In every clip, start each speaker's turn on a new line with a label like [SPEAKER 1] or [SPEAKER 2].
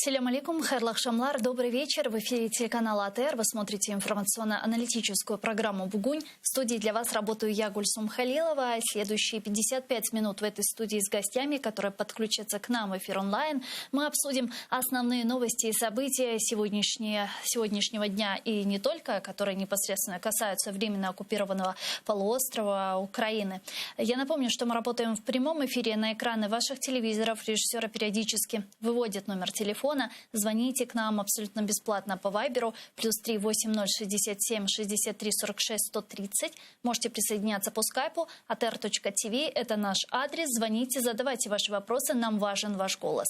[SPEAKER 1] Selâm aleyküm, hayırlı aqşamlar, добрый вечер. В эфире телеканала АТР. Вы смотрите информационно-аналитическую программу «Бугунь». В студии для вас работаю я, Гульсум Халилова. Следующие 55 минут в этой студии с гостями, которые подключатся к нам в эфир онлайн, мы обсудим основные новости и события сегодняшние, сегодняшнего дня и не только, которые непосредственно касаются временно оккупированного полуострова Украины. Я напомню, что мы работаем в прямом эфире на экраны ваших телевизоров. Режиссера периодически выводит номер телефона. Звоните к нам абсолютно бесплатно по Вайберу. Плюс 3 80 67 63 46 130. Можете присоединяться по скайпу atr.tv. Это наш адрес. Звоните, задавайте ваши вопросы. Нам важен ваш голос.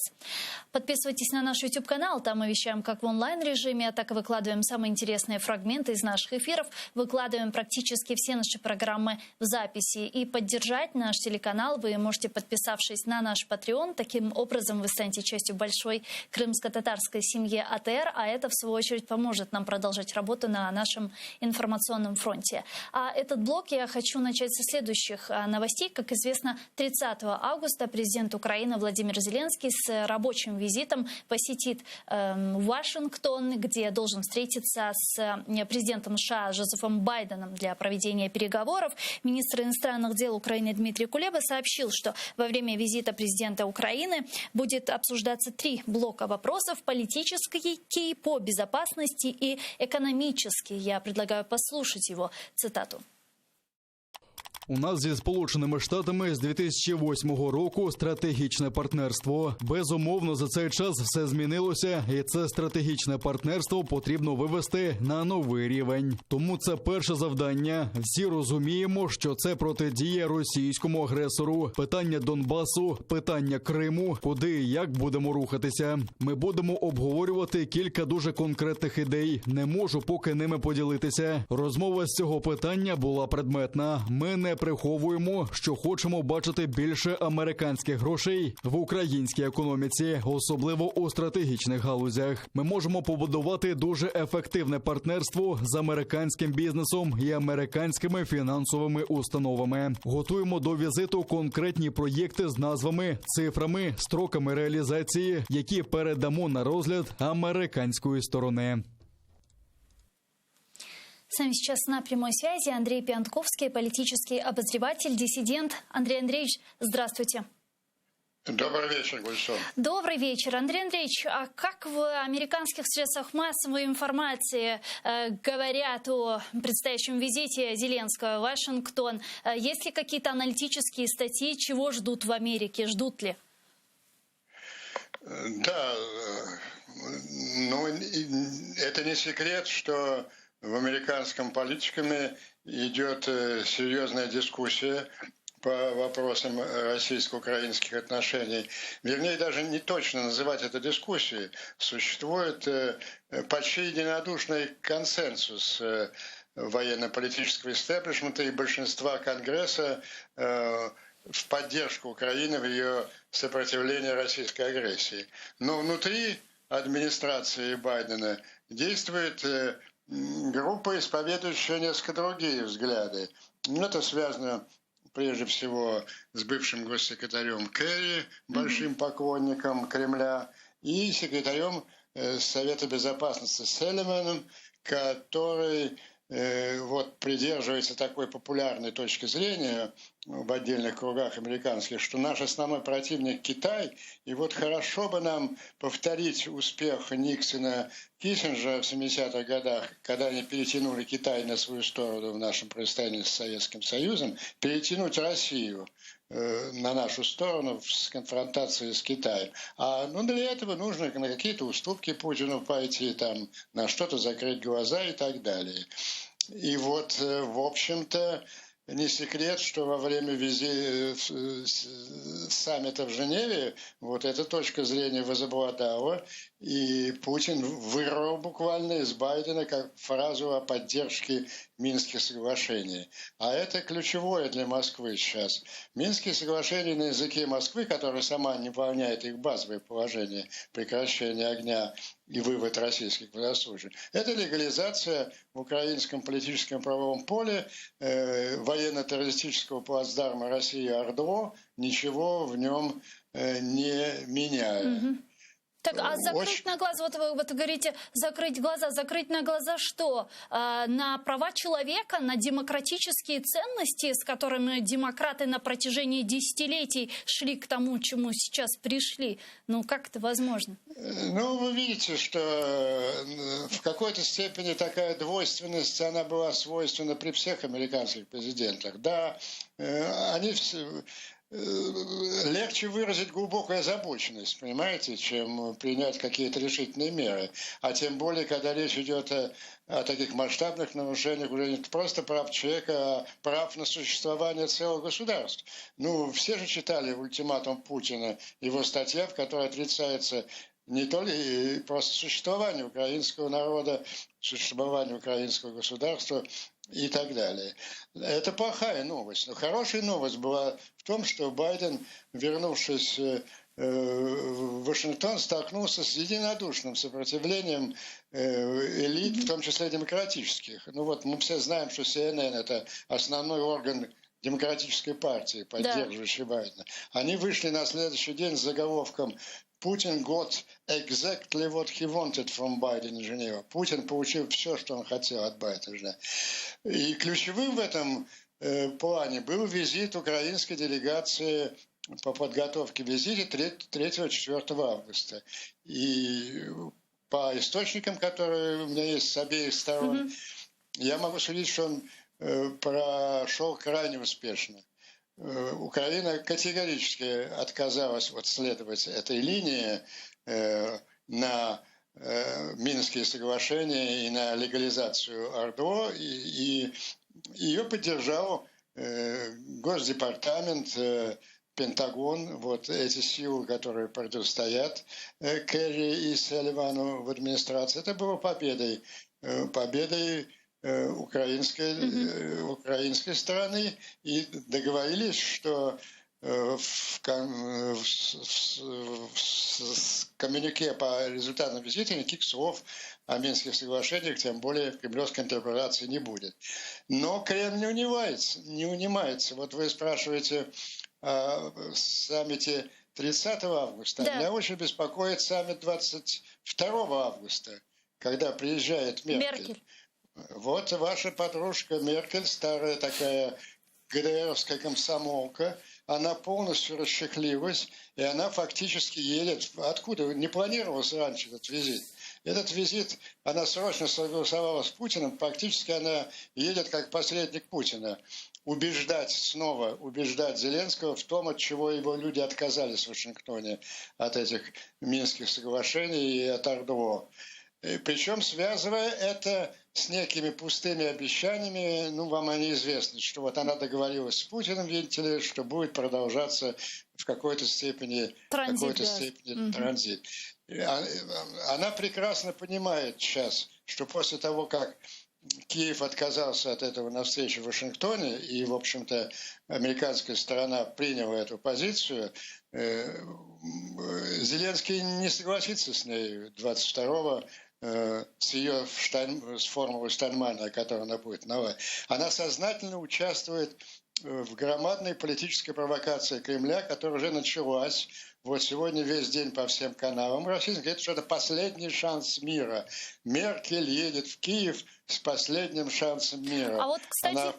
[SPEAKER 1] Подписывайтесь на наш YouTube-канал. Там мы вещаем как в онлайн-режиме, так и выкладываем самые интересные фрагменты из наших эфиров. Выкладываем практически все наши программы в записи. И поддержать наш телеканал вы можете, подписавшись на наш Patreon. Таким образом вы станете частью большой крымско-татарской семьи АТР, а это, в свою очередь, поможет нам продолжать работу на нашем информационном фронте. А этот блок я хочу начать со следующих новостей. Как известно, 30 августа президент Украины Владимир Зеленский с рабочим визитом посетит Вашингтон, где должен встретиться с президентом США Джозефом Байденом для проведения переговоров. Министр иностранных дел Украины Дмитрий Кулеба сообщил, что во время визита президента Украины будет обсуждаться три блока вопросов: политический, по безопасности и экономический. Я предлагаю послушать его цитату.
[SPEAKER 2] У нас зі Сполученими Штатами з 2008 року стратегічне партнерство. Безумовно, за цей час все змінилося, і це стратегічне партнерство потрібно вивести на новий рівень. Тому це перше завдання. Всі розуміємо, що це протидія російському агресору. Питання Донбасу, питання Криму, куди і як будемо рухатися. Ми будемо обговорювати кілька дуже конкретних ідей. Не можу поки ними поділитися. Розмова з цього питання була предметна. Ми не приховуємо, що хочемо бачити більше американських грошей в українській економіці, особливо у стратегічних галузях. Ми можемо побудувати дуже ефективне партнерство з американським бізнесом і американськими фінансовими установами. Готуємо до візиту конкретні проєкти з назвами, цифрами, строками реалізації, які передамо на розгляд американської сторони.
[SPEAKER 1] С нами сейчас на прямой связи Андрей Пионтковский, политический обозреватель, диссидент. Андрей Андреевич, здравствуйте.
[SPEAKER 3] Добрый вечер, Гульсум.
[SPEAKER 1] Добрый вечер, Андрей Андреевич. А как в американских средствах массовой информации говорят о предстоящем визите Зеленского в Вашингтон? Есть ли какие-то аналитические статьи, чего ждут в Америке? Ждут ли?
[SPEAKER 3] Да, ну, это не секрет, что в американском политикуме идет серьезная дискуссия по вопросам российско-украинских отношений. Вернее, даже не точно называть это дискуссией. Существует почти единодушный консенсус военно-политического истеблишмента и большинства Конгресса в поддержку Украины в ее сопротивлении российской агрессии. Но внутри администрации Байдена действует группа, исповедующая несколько другие взгляды. Это связано прежде всего с бывшим госсекретарем Керри, большим поклонником Кремля, и секретарем Совета Безопасности Салливаном, который вот придерживается такой популярной точки зрения в отдельных кругах американских, что наш основной противник Китай, и вот хорошо бы нам повторить успех Никсона Киссинджера в 70-х годах, когда они перетянули Китай на свою сторону в нашем противостоянии с Советским Союзом, перетянуть Россию на нашу сторону в конфронтации с Китаем. А ну, для этого нужно на какие-то уступки Путину пойти, там, на что-то закрыть глаза и так далее. И вот, в общем-то, не секрет, что во время саммита в Женеве вот эта точка зрения возобладала, и Путин вырвал буквально из Байдена как фразу о поддержке Минских соглашений. А это ключевое для Москвы сейчас. Минские соглашения на языке Москвы, которая сама не выполняет их базовое положение прекращения огня и вывод российских военнослужащих, это легализация в украинском политическом правовом поле военно-террористического плацдарма России ОРДЛО, ничего в нем не меняя.
[SPEAKER 1] Так, а закрыть Очень... на глаза, вот вы вот говорите, закрыть глаза, закрыть на глаза что? А, на права человека, на демократические ценности, с которыми демократы на протяжении десятилетий шли к тому, чему сейчас пришли. Ну, как это возможно?
[SPEAKER 3] Ну, вы видите, что э, в какой-то степени такая двойственность, она была свойственна при всех американских президентах. Да, э, они Э, легче выразить глубокую озабоченность, понимаете, чем принять какие-то решительные меры. А тем более, когда речь идет о, о таких масштабных нарушениях уже не просто прав человека, а прав на существование целого государства. Ну, все же читали ультиматум Путина, его статья, в которой отрицается не только просто существование украинского народа, существование украинского государства и так далее. Это плохая новость. Но хорошая новость была в том, что Байден, вернувшись э, в Вашингтон, столкнулся с единодушным сопротивлением э, элит, в том числе демократических. Ну вот мы все знаем, что CNN – это основной орган демократической партии, поддерживающей да. Байдена. Они вышли на следующий день с заголовком Putin got exactly what he wanted from Biden in Geneva. Путин получил все, что он хотел от Байдена. И ключевым в этом э, плане был визит украинской делегации по подготовке визита 3-4 августа. И по источникам, которые у меня есть с обеих сторон, mm-hmm. я могу судить, что он э, прошел крайне успешно. Э, Украина категорически отказалась вот следовать этой линии э, на э, Минские соглашения и на легализацию ОРДЛО, и, и ее поддержал Госдепартамент, Пентагон, вот эти силы, которые противостоят Керри и Салливану в администрации, это было победой, победой Э, украинской, mm-hmm. украинской стороны и договорились, что э, в, в, в, в коммюнике по результатам визита никаких слов о Минских соглашениях, тем более кремлевской интерпретации не будет. Но Кремль не унимается. Не унимается. Вот вы спрашиваете о саммите 30 августа. Да. Меня очень беспокоит саммит 22 августа, когда приезжает Меркель. Меркель. Вот ваша подружка Меркель, старая такая ГДРовская комсомолка, она полностью расчехлилась, и она фактически едет. Откуда? Не планировался раньше этот визит. Этот визит она срочно согласовала с Путиным, фактически она едет как посредник Путина. Убеждать снова, убеждать Зеленского в том, от чего его люди отказались в Вашингтоне, от этих Минских соглашений и от ОРДЛО. Причем связывая это с некими пустыми обещаниями, ну, вам они известны, что вот она договорилась с Путиным, видите ли, что будет продолжаться в какой-то степени,
[SPEAKER 1] транзит,
[SPEAKER 3] какой-то
[SPEAKER 1] да.
[SPEAKER 3] степени угу. транзит. А, она прекрасно понимает сейчас, что после того, как Киев отказался от этого на встрече в Вашингтоне, и, в общем-то, американская сторона приняла эту позицию, э, Зеленский не согласится с ней 22-го, э, с ее Штайн, с формулой Штайнмайера, которую она будет наводить. Она сознательно участвует в громадной политической провокации Кремля, которая уже началась. Вот сегодня весь день по всем каналам российским говорит, что это последний шанс мира. Меркель едет в Киев с последним шансом мира.
[SPEAKER 1] А вот, кстати...
[SPEAKER 3] Она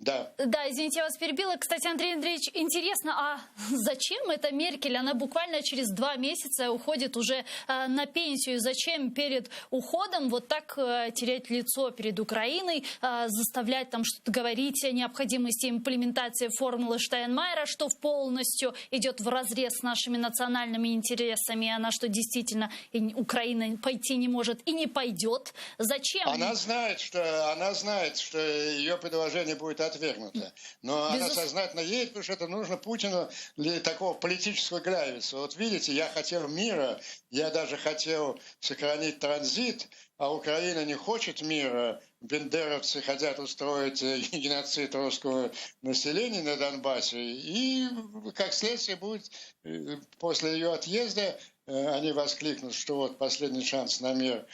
[SPEAKER 3] Да.
[SPEAKER 1] Да, извините, я вас перебила. Кстати, Андрей Андреевич, интересно, а зачем это Меркель? Она буквально через два месяца уходит уже э, на пенсию. Зачем перед уходом вот так э, терять лицо перед Украиной, э, заставлять там что-то говорить о необходимости имплементации формулы Штайнмайера, что полностью идет вразрез с нашими национальными интересами, она что действительно Украина пойти не может и не пойдет. Зачем?
[SPEAKER 3] Она знает, что, она знает, что ее предложение будет отвергнуто. Но Безус... она сознательно едет, потому что это нужно Путину для такого политического глянца. Вот видите, я хотел мира, я даже хотел сохранить транзит, а Украина не хочет мира. Бендеровцы хотят устроить э, геноцид русского населения на Донбассе. И, как следствие, будет э, после ее отъезда э, они воскликнут, что вот последний шанс на мир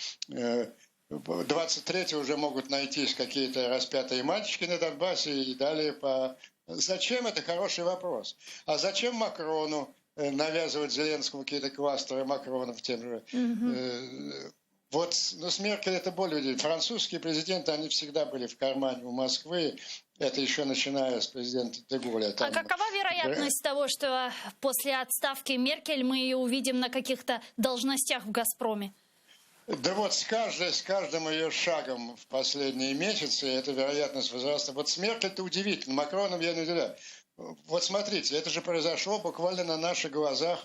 [SPEAKER 3] 23 уже могут найтись какие-то распятые мальчики на Донбассе и далее по... Зачем это хороший вопрос? А зачем Макрону? навязывать Зеленскому какие-то кластеры Макронов тем же. Вот, ну, с Меркель это более удивительно. Французские президенты, они всегда были в кармане у Москвы. Это еще начиная с президента де Голля.
[SPEAKER 1] А
[SPEAKER 3] Там,
[SPEAKER 1] какова вероятность того, что после отставки Меркель мы ее увидим на каких-то должностях в «Газпроме»?
[SPEAKER 3] Да вот с, каждой, с каждым ее шагом в последние месяцы эта вероятность возрастает. Вот с Меркель-то удивительно, Макроном я не удивляю. Вот смотрите, это же произошло буквально на наших глазах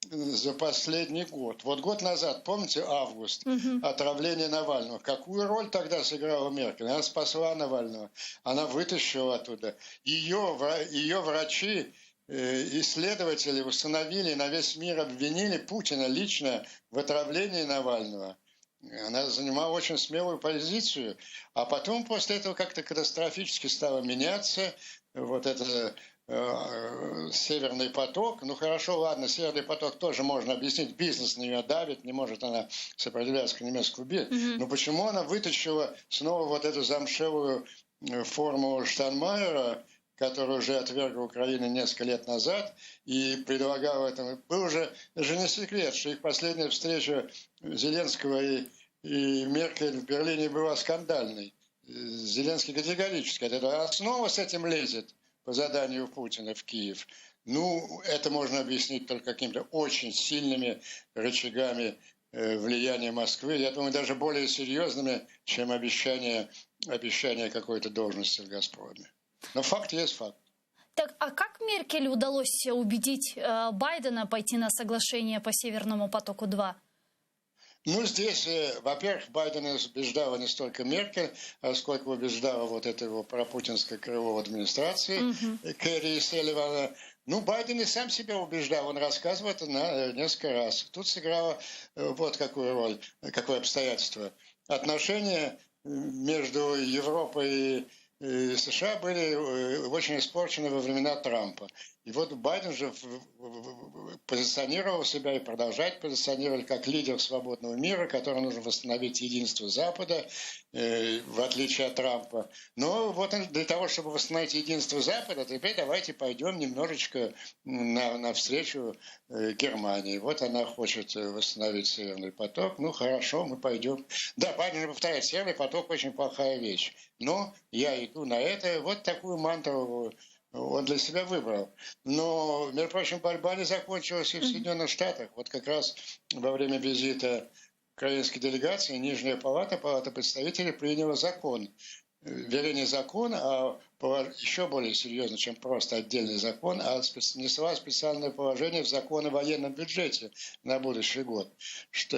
[SPEAKER 3] за последний год. Вот год назад, помните, август, отравление Навального. Какую роль тогда сыграла Меркель? Она спасла Навального, она вытащила оттуда. Ее, ее врачи, исследователи установили, на весь мир обвинили Путина лично в отравлении Навального. Она занимала очень смелую позицию, а потом после этого как-то катастрофически стало меняться. Вот это Северный поток. Ну хорошо, ладно, Северный поток тоже можно объяснить. Бизнес на нее давит, не может она сопротивляться к немецкому бизнесу. Но почему она вытащила снова вот эту замшелую форму Штайнмайера, которую уже отвергла Украина несколько лет назад, и предлагала это. Был уже, это же не секрет, что их последняя встреча Зеленского и Меркель в Берлине была скандальной. Зеленский категорически от этого. А снова с этим лезет по заданию Путина в Киев. Ну, это можно объяснить только какими-то очень сильными рычагами влияния Москвы. Я думаю, даже более серьезными, чем обещание какой-то должности в «Газпроме». Но факт есть факт.
[SPEAKER 1] Так, а как Меркель удалось убедить Байдена пойти на соглашение по Северному потоку-2?
[SPEAKER 3] Ну, здесь, во-первых, Байдена убеждала не столько Меркель, а сколько убеждала вот это его пропутинское крыло в администрации Керри и Салливана. Ну, Байден и сам себя убеждал, он рассказывал это несколько раз. Тут сыграло вот какую роль, какое обстоятельство. Отношения между Европой и США были очень испорчены во времена Трампа. И вот Байден же позиционировал себя и продолжает позиционировать как лидер свободного мира, которому нужно восстановить единство Запада, в отличие от Трампа. Но вот он, для того, чтобы восстановить единство Запада, теперь давайте пойдем немножечко навстречу Германии. Вот она хочет восстановить Северный поток. Ну хорошо, мы пойдем. Да, Байден же повторяет, Северный поток очень плохая вещь. Но я иду на это. Вот такую мантру он для себя выбрал. Но, между прочим, борьба не закончилась и в Соединенных Штатах. Вот как раз во время визита украинской делегации Нижняя палата, Палата представителей, приняла закон. Вернее, не закон, а еще более серьезно, чем просто отдельный закон, а внесла специальное положение в закон о военном бюджете на будущий год, что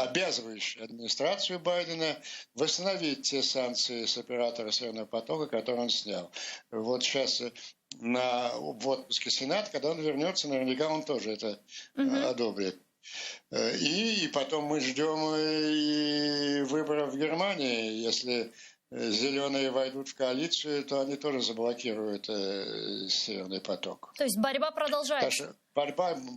[SPEAKER 3] обязывающее администрацию Байдена восстановить те санкции с оператора Северного потока, которые он снял. Вот щас в отпуске Сенат, когда он вернется, наверняка он тоже это одобрит. И потом мы ждем и выборов в Германии. Если зеленые войдут в коалицию, то они тоже заблокируют Северный поток.
[SPEAKER 1] То есть борьба продолжается?
[SPEAKER 3] Так что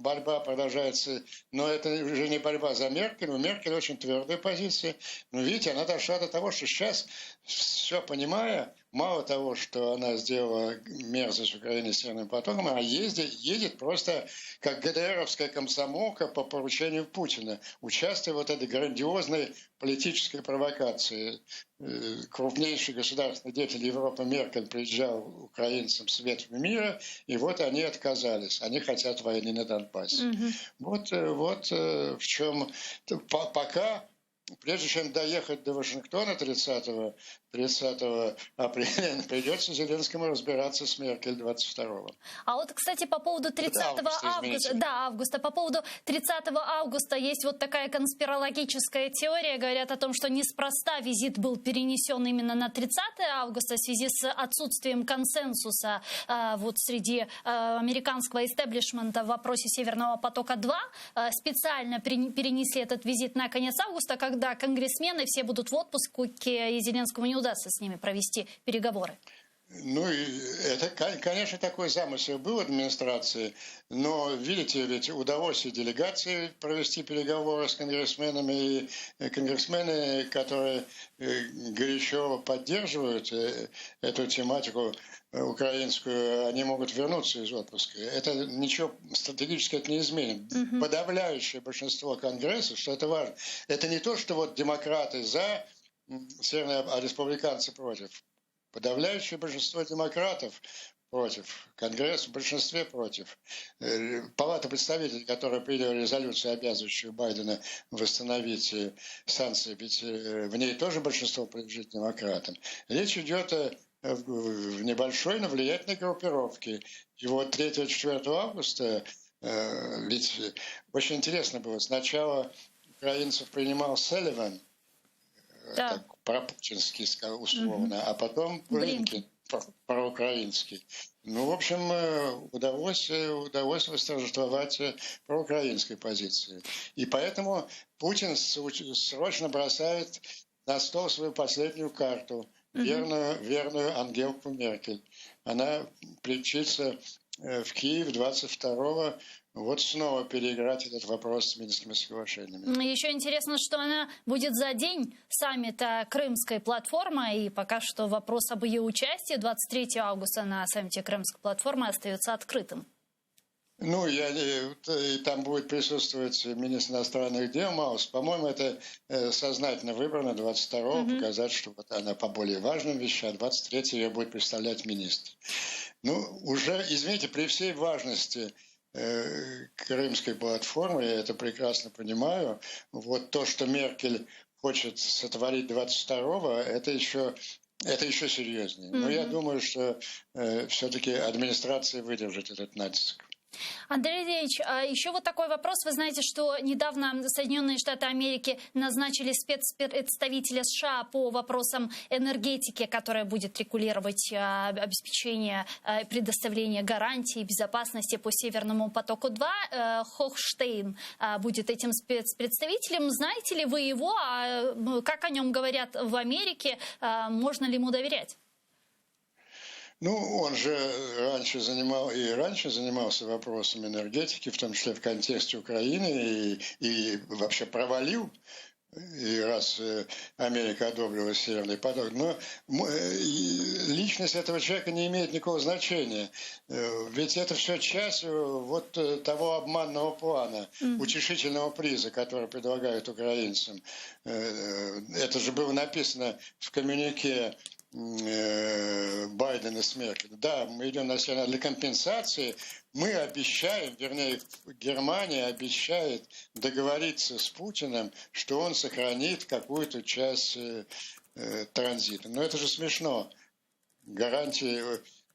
[SPEAKER 3] борьба продолжается, но это уже не борьба за Меркель. У Меркель очень твердая позиция. Но видите, она дошла до того, что сейчас, все понимая, мало того, что она сделала мерзость Украине с Северным потоком, она ездит просто как ГДРовская комсомолка по поручению Путина, участвуя в вот этой грандиозной политической провокации. Крупнейший государственный деятель Европы Меркель приезжал украинцам с ветвью мира, и вот они отказались. Они хотят войны на Донбассе. Вот в чем пока, прежде чем доехать до Вашингтона 30 апреля, придется Зеленскому разбираться с Меркель 22-го.
[SPEAKER 1] А вот, кстати, по поводу 30
[SPEAKER 3] Августа,
[SPEAKER 1] августа,
[SPEAKER 3] извините.
[SPEAKER 1] да, августа, по поводу 30 августа есть вот такая конспирологическая теория, говорят о том, что неспроста визит был перенесен именно на 30 августа в связи с отсутствием консенсуса среди американского истеблишмента в вопросе Северного потока-2. Специально перенесли этот визит на конец августа, когда конгрессмены все будут в отпуске, и Зеленскому не удастся с ними провести переговоры.
[SPEAKER 3] Ну, это, конечно, такой замысел был администрации, но, видите, ведь удалось и делегации провести переговоры с конгрессменами, и конгрессмены, которые э, горячо поддерживают э, эту тематику украинскую, они могут вернуться из отпуска. Это ничего стратегически это не изменит. Угу. Подавляющее большинство Конгресса, что это важно, это не то, что вот демократы за, северные, а республиканцы против. Подавляющее большинство демократов против, Конгресс в большинстве против. Э, Палата представителей, которая приняла резолюцию, обязывающую Байдена восстановить э, санкции, ведь э, в ней тоже большинство принадлежит демократам. Речь идет о в небольшой, но влиятельной группировке. И вот 3-4 августа, ведь очень интересно было, сначала украинцев принимал Селливан, да. так, пропутинский, условно, угу. а потом Блинкен проукраинский. Ну, в общем, удалось, удалось восторжествовать проукраинской позиции. И поэтому Путин срочно бросает на стол свою последнюю карту, верную, верную Ангелку Меркель. Она примчится в Киев 22-го вот снова переиграть этот вопрос с Минскими соглашениями.
[SPEAKER 1] Еще интересно, что она будет за день саммита Крымской платформы, и пока что вопрос об ее участии 23 августа на саммите Крымской платформы остается открытым.
[SPEAKER 3] Ну, я, и там будет присутствовать министр иностранных дел Маус. По-моему, это э, сознательно выбрано 22-го, угу. показать, что вот она по более важным вещам, а 23-го ее будет представлять министр. Ну, уже, извините, при всей важности э, крымской платформы, я это прекрасно понимаю, вот то, что Меркель хочет сотворить 22-го, это еще это еще серьезнее. Но mm-hmm. я думаю, что э, все-таки администрация выдержит этот натиск.
[SPEAKER 1] Андрей Андреевич, а еще вот такой вопрос. Вы знаете, что недавно Соединенные Штаты Америки назначили спецпредставителя США по вопросам энергетики, которая будет регулировать а, обеспечение, а, предоставление гарантий безопасности по Северному потоку-2. Э, Хохштейн будет этим спецпредставителем. Знаете ли вы его? Как о нем говорят в Америке? Можно ли ему доверять?
[SPEAKER 3] Ну, он же раньше занимал и раньше занимался вопросами энергетики, в том числе в контексте Украины, и, и вообще провалил и раз э, Америка одобрила Северный поток. Но э, личность этого человека не имеет никакого значения. Э, ведь это все часть вот того обманного плана, mm-hmm. утешительного приза, который предлагают украинцам. Это же было написано в коммюнике Байдена с Меркель. Да, мы идем на север для компенсации. Мы обещаем, вернее, Германия обещает договориться с Путиным, что он сохранит какую-то часть э, э, транзита. Но это же смешно. Гарантии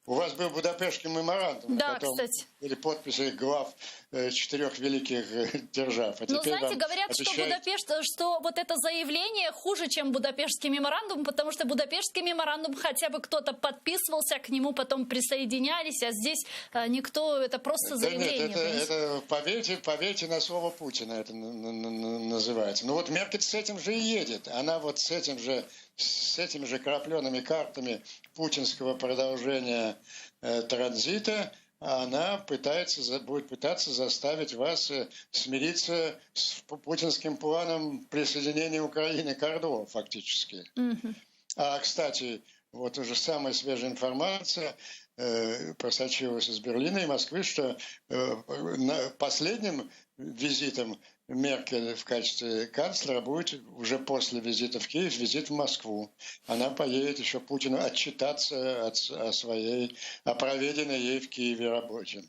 [SPEAKER 3] у вас был Будапештский меморандум,
[SPEAKER 1] да, котором кстати.
[SPEAKER 3] были подписи глав э, четырех великих э, держав.
[SPEAKER 1] А Но знаете, говорят, обещают... что Будапешт, что вот это заявление хуже, чем Будапештский меморандум, потому что Будапештский меморандум хотя бы кто-то подписывался, к нему потом присоединялись, а здесь э, никто, это просто заявление.
[SPEAKER 3] Да нет, это, это поверьте, поверьте на слово Путина, это называется. Ну вот Меркель с этим же и едет. Она вот с этим же с этими же краплеными картами путинского продолжения э, транзита, она пытается, будет пытаться заставить вас э, смириться с путинским планом присоединения Украины к Ордо, фактически. Mm-hmm. А, кстати, вот уже самая свежая информация э, просочилась из Берлина и Москвы, что э, на последним визитом Меркель в качестве канцлера будет уже после визита в Киев визит в Москву. Она поедет еще Путину отчитаться от, о своей, о проведенной ей в Киеве работе.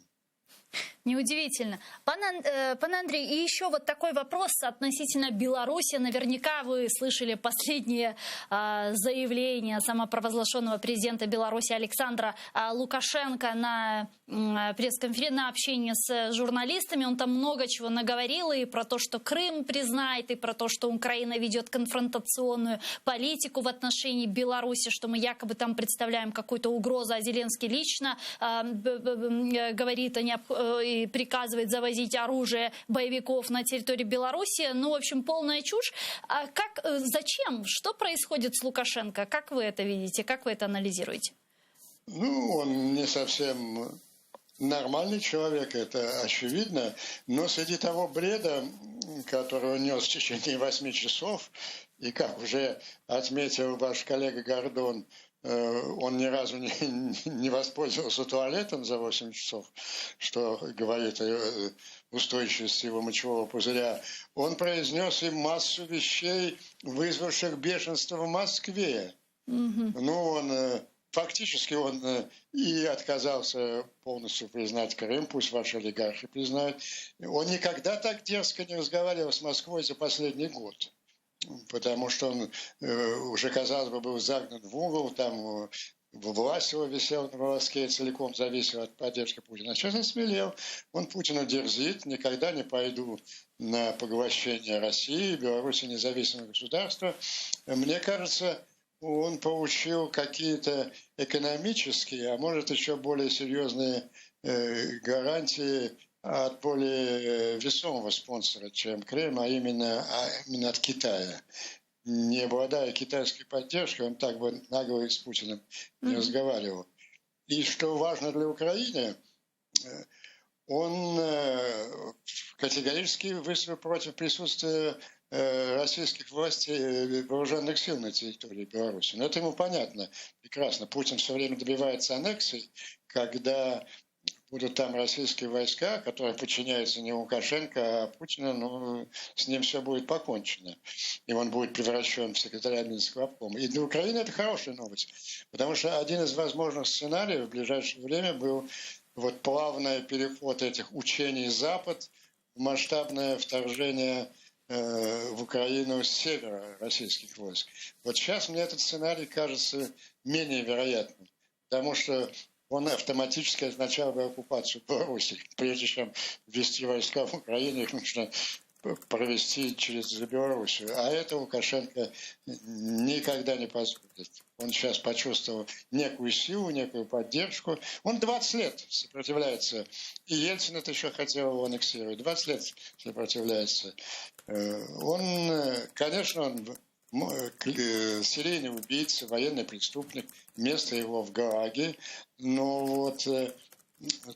[SPEAKER 1] Неудивительно. Пан, э, пан Андрей, и еще вот такой вопрос относительно Беларуси. Наверняка вы слышали последнее э, заявление самопровозглашенного президента Беларуси Александра э, Лукашенко на э, пресс-конференции, на общении с журналистами. Он там много чего наговорил и про то, что Крым признает, и про то, что Украина ведет конфронтационную политику в отношении Беларуси, что мы якобы там представляем какую-то угрозу, а Зеленский лично э, говорит о необходимости и приказывает завозить оружие боевиков на территорию Беларуси. Ну, в общем, полная чушь. А как, э, зачем? Что происходит с Лукашенко? Как вы это видите? Как вы это анализируете?
[SPEAKER 3] Ну, он не совсем нормальный человек, это очевидно, но среди того бреда, который он нес в течение 8 часов, и как уже отметил ваш коллега Гордон, э, он ни разу не, не воспользовался туалетом за 8 часов, что говорит о э, устойчивости его мочевого пузыря. Он произнес и массу вещей, вызвавших бешенство в Москве. Угу. Ну, он э, фактически он и отказался полностью признать Крым, пусть ваши олигархи признают. Он никогда так дерзко не разговаривал с Москвой за последний год потому что он э, уже, казалось бы, был загнан в угол, там э, власть его висела на волоске и целиком зависела от поддержки Путина. А сейчас он смелел. Он Путину дерзит, никогда не пойду на поглощение России, Беларуси независимого государства. Мне кажется, он получил какие-то экономические, а может еще более серьезные э, гарантии от более э, весомого спонсора, чем Крым, а именно, а именно от Китая. Не обладая китайской поддержкой, он так бы нагло и с Путиным не mm-hmm. разговаривал. И что важно для Украины, э, он э, категорически выступил против присутствия российских властей, вооруженных сил на территории Беларуси. Но это ему понятно прекрасно. Путин все время добивается аннексии, когда будут там российские войска, которые подчиняются не Лукашенко, а Путину, ну, с ним все будет покончено. И он будет превращен в секретаря Минского обкома. И для Украины это хорошая новость, потому что один из возможных сценариев в ближайшее время был вот плавный переход этих учений Запад в масштабное вторжение э, в Украину с севера российских войск. Вот сейчас мне этот сценарий кажется менее вероятным, потому что он автоматически означал бы оккупацию Беларуси. Прежде чем ввести войска в Украину, их нужно провести через Белоруссию. А это Лукашенко никогда не позволит. Он сейчас почувствовал некую силу, некую поддержку. Он 20 лет сопротивляется. И Ельцин это еще хотел его аннексировать. 20 лет сопротивляется. Э, он, э, конечно, он э, серийный убийца, военный преступник, место его в Гааге. Но вот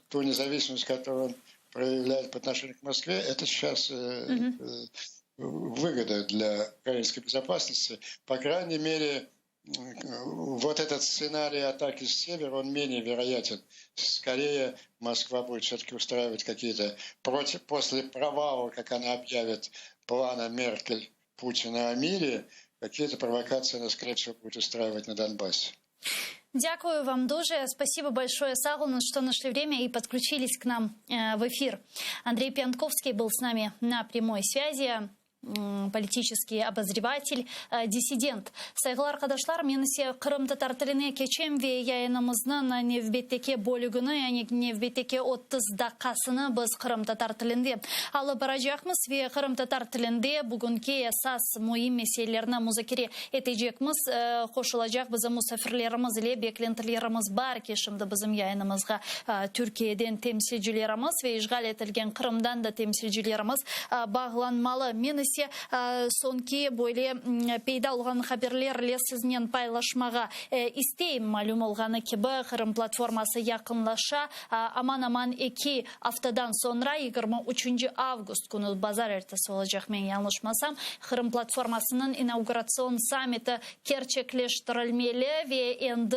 [SPEAKER 3] ту независимость, которую он проявляет по отношению к Москве, это сейчас угу. выгода для украинской безопасности. По крайней мере, вот этот сценарий атаки с севера, он менее вероятен. Скорее, Москва будет все-таки устраивать какие-то против, после провала, как она объявит, плана Меркель Путина о мире, какие-то провокации она, скорее всего, будет устраивать на Донбассе.
[SPEAKER 1] Дякую вам дуже. Спасибо большое, Sağ oluñ, что нашли время и подключились к нам э, в эфир. Андрей Пионтковский был с нами на прямой связи политический обозреватель, э, диссидент. Sayğılı arqadaşlar, men ise qırımtatar tiline keçem ve yayınımıznıñ nevbetteki bölügini, yani nevbetteki 30 daqqasını biz qırımtatar tilinde alıp baracaqmız ve qırımtatar tilinde bugünki esas müim meselelerni muzakere etecekmiz. E, qoşulacaq bizim musafirlerimiz ile beklentilerimiz bar ki, şimdi bizim yayınımızğa e, Türkiyeden temsilcilerimiz ve işğal etilgen Qırımdan da temsilcilerimiz bağlanmalı. Men ise soñki böyle peyda olğan haberlerle siznen paylaşmağa isteyim. Malüm olğanı kibi, Qırım platforması yaqınlaşa. Aman-aman eki aftadan soñra, 23 avgust künü, bazarertesi olacaq, men yañlışmasam, Qırım platformasınıñ inauguratsion sammiti kerçekleştirilmeli ve endi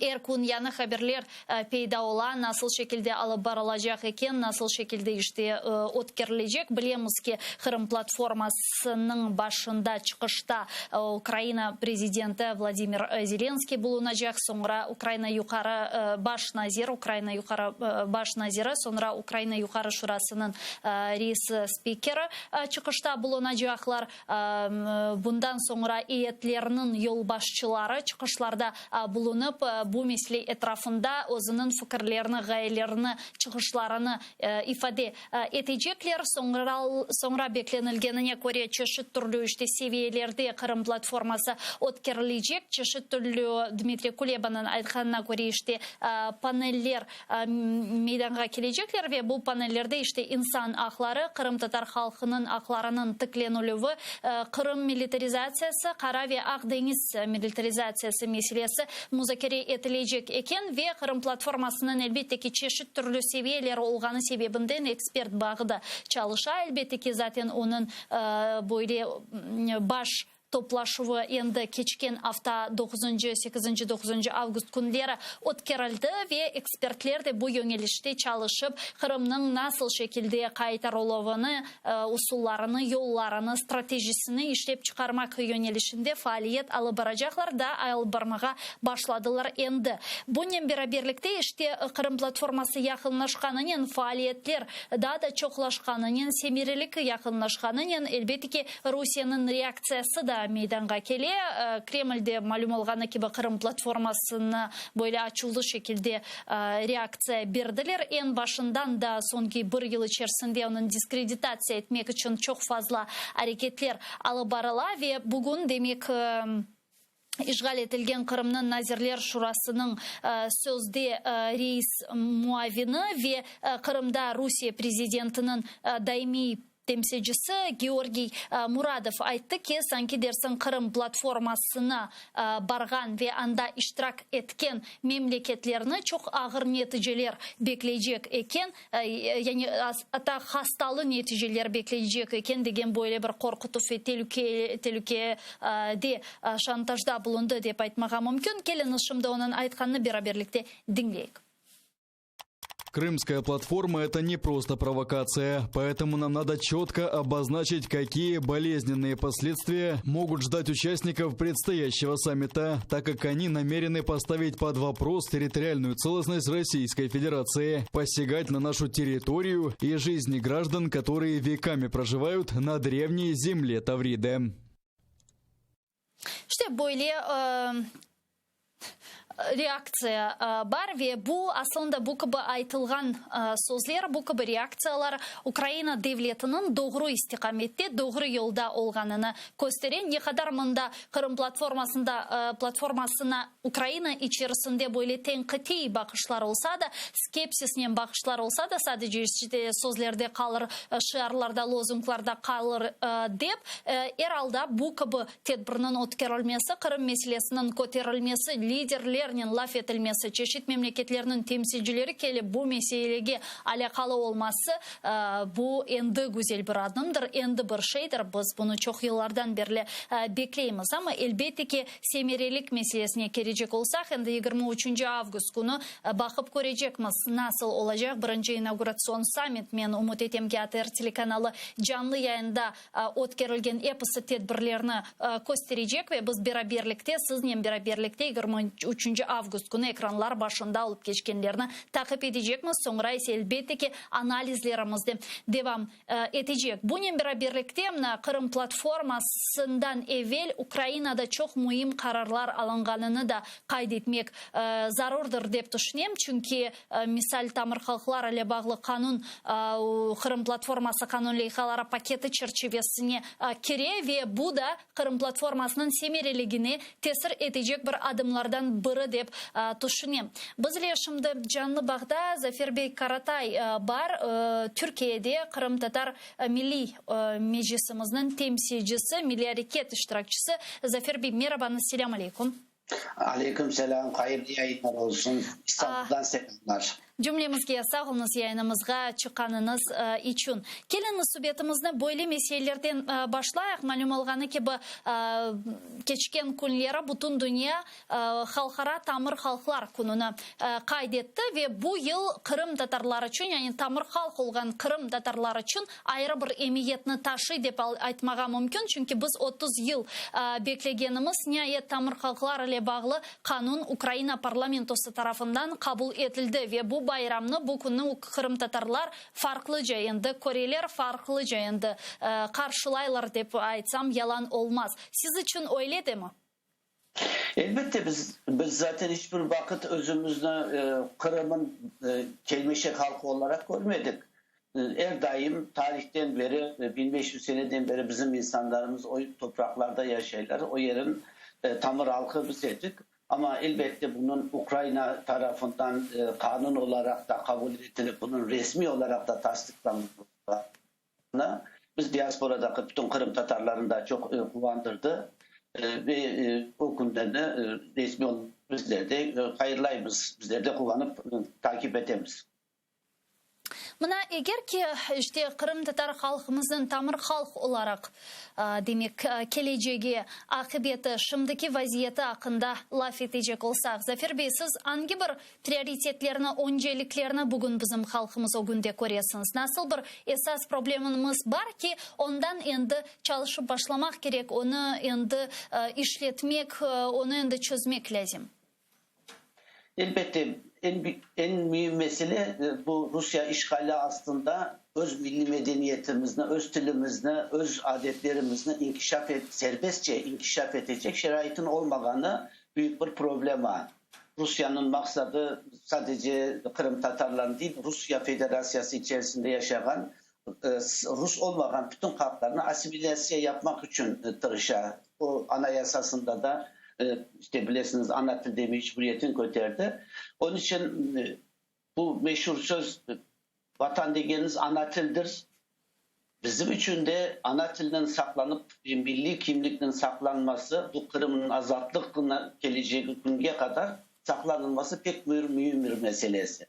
[SPEAKER 1] Er kün yañı haberler peyda ola, nasıl şekilde alıp barılacaq eken, nasıl şekilde işte ötkerilecek. Bilemiz ki, Qırım platformasınıñ başında çıqışta Ukraina prezidenti Vladimir Zelenskiy bulunacaq, soñra Ukraina Yuqarı baş naziri, Ukraina Yuqarı baş naziri, soñra Ukraina Yuqarı Şurasınıñ reisi, spikeri çıqışta bulunacaqlar. Bundan soñra eyetlerniñ yolbaşçıları çıqışlarda bulunıp, bu mesele etrafında özüniñ fikirlerini, ğayelerini, çıqışlarını ifade etecekler. Soñra beklenilgenine köre, çeşit türlü işte seviyelerde Qırım platforması ötkerilecek. Çeşit türlü, Dmitriy Kulebanıñ aytqanına köre, işte paneller meydanğa kelecekler ve bu panellerde işte insan aqları, qırımtatar halqınıñ aqlarınıñ tiklenilüvi, Qırım militarizatsiyası, Qara ve Aq deñiz militarizatsiyası meselesi muzakere. etilecek eken ve Qırım platformasınıñ, elbette ki, çeşit türlü seviyeleri olğanı sebebinden ekspert bağı da çalışa, elbette ki, zaten onıñ böyle baş Toplaşuvı endi keçken afta doquzıncı, sekizinci, doquzıncı avgust künleri ötkerildi ve ekspertler de bu yöñelişte çalışıp, Qırımnıñ nasıl şekilde qaytarıluvını, usullarını, yollarını, stratejisini işlep çıqarmaq yöñelişinde faaliyet alıp baracaqlar, daa alıp barmağa başladılar endi. Bunen beraberlikte, işte, Qırım platforması yaqınlaşqanınen, faaliyetler daa da çoqlaşqanınen, semerelik yaqınlaşqanınen, elbette ki, Rusiyeniñ reaktsiyası da meydanğa kele. Kremlde, malüm olğanı kibi, Qırım platformasına böyle açuvlı şekilde reaktsiya berdiler. Eñ başından da soñki bir yıl içerisinde onıñ diskreditatsiya etmek içün çoq fazla areketler alıp barıla ve bugün, demek, İşğal etilgen Qırımnıñ Nazirler Şurasınıñ sözde reis muavini ve Qırımda Rusiye prezidentiniñ daimiy temsilcisi Georgiy Muradov ayttı ki, sanki dersiñ Qırım platformasına barğan ve anda iştirak etken memleketlerni çoq ağır neticeler bekleycek eken, yani atta hastalı neticeler bekleycek eken degen böyle bir qorqutuv ve telüke, telüke de şantajda bulundı dep aytmağa mümkün. Keliñiz şimdi onıñ aytqanını beraberlikte diñleyik.
[SPEAKER 2] Крымская платформа – это не просто провокация, поэтому нам надо четко обозначить, какие болезненные последствия могут ждать участников предстоящего саммита, так как они намерены поставить под вопрос территориальную целостность Российской Федерации, посягать на нашу территорию и жизни граждан, которые веками проживают на древней земле Тавриды.
[SPEAKER 1] İşte böyle reaktsiya bar ve bu, aslında, bu kibi aytılğan sözler, bu kibi reaktsiyalar Ukraina devletiniñ doğru istiqamette, doğru yolda olğanını köstere. Ne qadar mında Qırım platformasında, platformasına Ukraina içerisinde böyle tenqitiy baqışlar olsa da, skepsisnen baqışlar olsa da, sadece işte sözlerde qalır, şiarlarda, lozunglarda qalır dep, er alda bu kibi tedbirniñ ötkerilmesi, Qırım meselesiniñ köterilmesi, liderlernen laf etilmesi, çeşit memleketlerniñ temsilcileri kelip bu meselege alâqalı olması, bu endi güzel bir adımdır, endi bir şeydir, biz bunı çoq yıllardan berli bekleymiz. Amma, elbette ki, Semerelik meselesine kelecek olsaq, endi 23 avgust künü baqıp körecekmiz, nasıl olacaq birinci inauguratsion sammit. Men ümüt etem ki, ATR telekanalı canlı yayında ötkerilgen episi tedbirlerni kösterecek ve biz beraberlikte, siznen beraberlikte 23 avgust künü ekranlar başında olıp keçkenlerni taqip etecekmiz, soñra ise, elbette ki, analizlerimiz de devam etecek. Bunen beraberlikte, mına, Qırım platformasından evel Ukrainada çoq müim qararlar alınğanını da qayd etmek zarurdır, dep tüşünem, çünki, misal, tamır halqlar ile bağlı qanun Qırım platforması qanun leyhaları paketi çerçivesine kire ve bu da Qırım platformasınıñ semereligine tesir etecek bir adımlardan biri dep tüşünem. Bizle şimdi canlı bağda Zafer bey Karatay bar, Türkiyede Qırımtatar Milliy Meclisimizniñ temsilcisi, Milliy areket iştirakçisi. Zafer bey, merabañız, selâm aleyküm.
[SPEAKER 4] Aleyküm selâm, hayırlı yayınlar olsun, İstanbuldan selâmlar.
[SPEAKER 1] Cümlemizge sağ oluñız yayınımızğa çıqqanıñız içün. Keliñiz subetimizni böyle meselelerden başlayıq. Malüm olğanı kibi, keçken künleri bütün dünya Halqara tamır halqlar kününi qayd etti ve bu yıl qırımtatarlar içün, yani tamır halq olğan qırımtatarlar içün ayrı bir emiyetni taşıy dep aytmağa mümkün, çünki biz 30 yıl beklegenimiz, niayet tamır halqlar ile bağlı qanun Ukraina parlamentosı tarafından qabul etildi ve bu bayramnı, bu künni qırımtatarlar farqlıca endi köreler, farqlıca endi qarşılaylar dep aytsam yalan olmaz. Siz içün öyle demi?
[SPEAKER 4] Elbette, biz biz zaten hiç bir vaqıt özümizni Qırım'ın kelmeşek halqı olaraq körmedik. Er daim tarihten beri, 1500 seneden beri bizim insanlarımız o topraqlarda yaşaylar, o yerin tamır halqı biz edik. Amma elbette bunıñ Ukraina tarafından qanun olaraq da qabul etilip, bunıñ resmiy olaraq da tasdıqlanğanı biz diasporadaki bütün qırımtatarlarnı da çoq quvandırdı ve o künden de resmiy. Bizler de hayırlaymız, bizler de quvanıp takip etemiz.
[SPEAKER 1] Mına, eger ki, işte, qırımtatar halqımıznıñ tamır halq olaraq, demek, kelecegi, aqibeti, şimdiki vaziyeti aqqında laf etecek olsaq, Zafer bey, siz angi bir prioritetlerni, önceliklerni bugün bizim halqımız ögünde köresiñiz? Nasıl bir esas problemimiz bar ki, ondan endi çalışıp başlamaq kerek, onı endi işletmek, onı endi çözmek lâzim?
[SPEAKER 4] Elbette, eñ eñ müim mesele bu Rusiye işğali astında öz milliy medeniyetimizni, öz tilimizni, öz adetlerimizni inkişaf et, serbestçe inkişaf etecek şaraitin olmağanı büyük bir problema. Rusiyanıñ maqsadı sadece qırımtatarlarnı değil, Rusiye Federatsiyası içerisinde yaşağan rus olmağan bütün halqlarnı assimilâtsiya yapmaq içün tırışa. O Anayasasında da, işte bilesiñiz, ana tilde mecburiyetini köterdi. Onıñ içün bu meşur söz, Vatan degenimiz ana tildir. Bizim içün de ana tilniñ saqlanıp, milliy kimlikniñ saqlanması, bu Qırımnıñ azatlıq kelecegi künge qadar saqlanılması pek müim bir meselesi.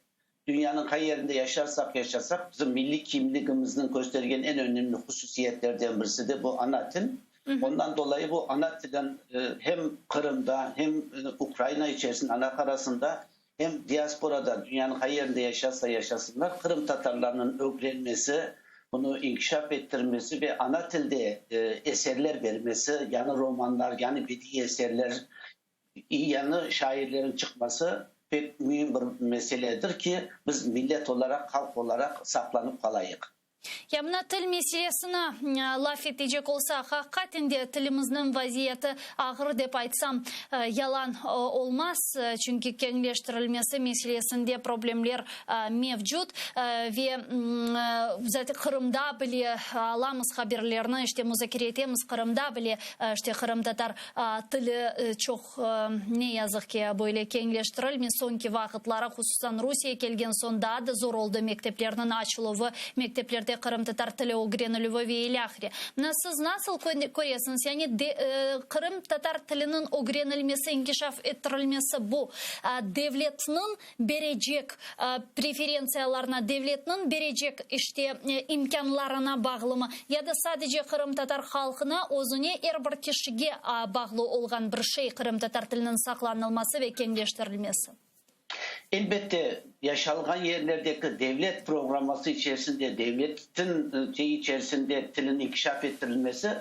[SPEAKER 4] Dünyanıñ qay yerinde yaşarsaq yaşasaq, bizim milliy kimligimizniñ köstergen eñ önemli hususiyetlerden birisi de bu ana til. Ondan dolayı bu ana tilin hem Qırımda, hem Ukraina içerisinde, ana qarasında, hem diasporada, dünyanıñ qay yerinde yaşasa yaşasınlar, qırımtatarlarnıñ ögrenmesi, bunı inkişaf ettirmesi ve ana tilde eserler bermesi, yañı romanlar, yañı bediiy eserler, Yañı şairlerniñ çıqması pek müim bir meseledir ki, biz millet olaraq, halq olaraq saqlanıp qalayıq.
[SPEAKER 1] Ya mına til meselesini laf etecek olsaq, aqiqaten de tilimizniñ vaziyeti ağır dep aytsam, yalan olmaz, çünki keñleştirilmesi meselesinde problemler mevcut ve zaten Qırımda bile alamız haberlerni, işte muzakere etemiz, Qırımda bile işte qırımtatar Tili çoq, ne yazıq ki, böyle keñleştirilmey. Soñki vaqıtları, hususan Rusiye kelgen soñ, daa da zor oldı mekteplerniñ açıluvı, mekteplerde qırımtatar tili ögrenilüvi ve ilâhre. Mına siz nasıl köresiñiz, yani qırımtatar tiliniñ ögrenilmesi, inkişaf ettirilmesi bu devletniñ berecek preferentsiyalarına, devletniñ berecek, işte, imkânlarına bağlımı ya da sadece qırımtatar halqına özüne, er bir kişige bağlı olğan bir şey qırımtatar tiliniñ saqlanılması ve keñleştirilmesi?
[SPEAKER 4] Elbette, yaşalğan yerlerdeki devlet programması içerisinde, devletniñ şeyi içerisinde tilniñ inkişaf ettirilmesi